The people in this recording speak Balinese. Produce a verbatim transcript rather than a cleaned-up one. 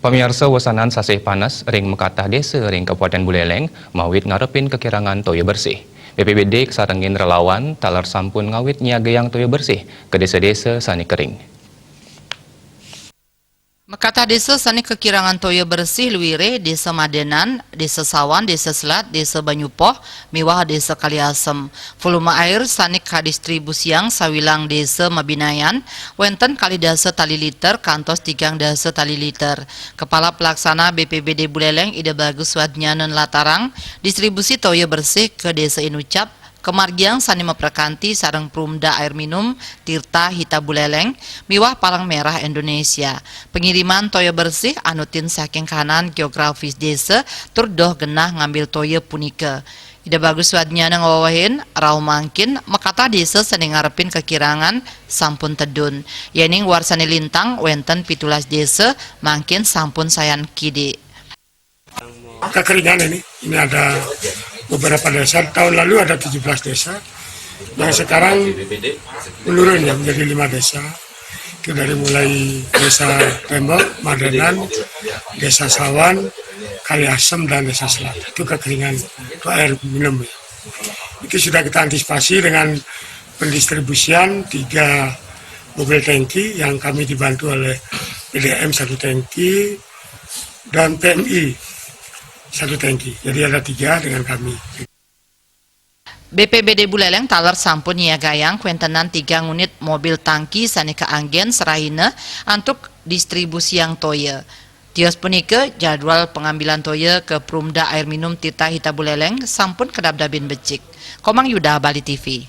Pamiarsa, wesanan sasih panas ring makatah desa ring Kabupaten Buleleng mawit ngarepin kakirangan toya bersih. B P B D kasarengin relawan taler sampun ngawit nyiagayang toya bersih ka desa-desa sane kering. Makatah desa sane kakirangan toya bersih luire, Desa Madenan, Desa Sawan, Desa Selat, Desa Banyupoh, miwah Desa Kaliasem. Volume air sane kadistribusiang sawilang desa mabinayan wenten kalih dasa tali liter kantos tigang dasa tali liter. Kepala Pelaksana B P B D Buleleng, Ida Bagus Wadnyana, nlatarang distribusi toya bersih ka Desa Inucap kamargiang sane maprekanti sareng Perumda Air Minum Tirta Hita Buleleng miwah Palang Merah Indonesia. Pengiriman toya bersih anutin saking kahanan geografis desa tur doh genah ngambil toya punika. Ida Bagus Wadnyana ngawewehin, rauh mangkin makatah desa sane ngarepin kakirangan sampun tedun. Yening warsane lintang wenten pitulas desa mangkin sampun sayan kidik. Kekeringan ini, ini ada beberapa desa, tahun lalu ada tujuh belas desa, yang sekarang menurun ya menjadi lima desa. Itu dari mulai Desa Tembok, Madenan, Desa Sawan, Kaliasem, dan Desa Selat. Itu kekeringan, itu air minum ya. Itu sudah kita antisipasi dengan pendistribusian tiga mobil tangki yang kami dibantu oleh P D M satu tangki dan P M I satu tangki. Jadi ada tiga dengan kami. B P B D Buleleng taler sampun nyiagayang kwentenan tiga ngunit mobil tangki sane kaanggen serahina antuk distribusiang toya. Tios punika, jadwal pangambilan toya ka Perumda Air Minum Tirta Hita Buleleng sampun kadabdabin becik. Komang Yuda, Bali T V.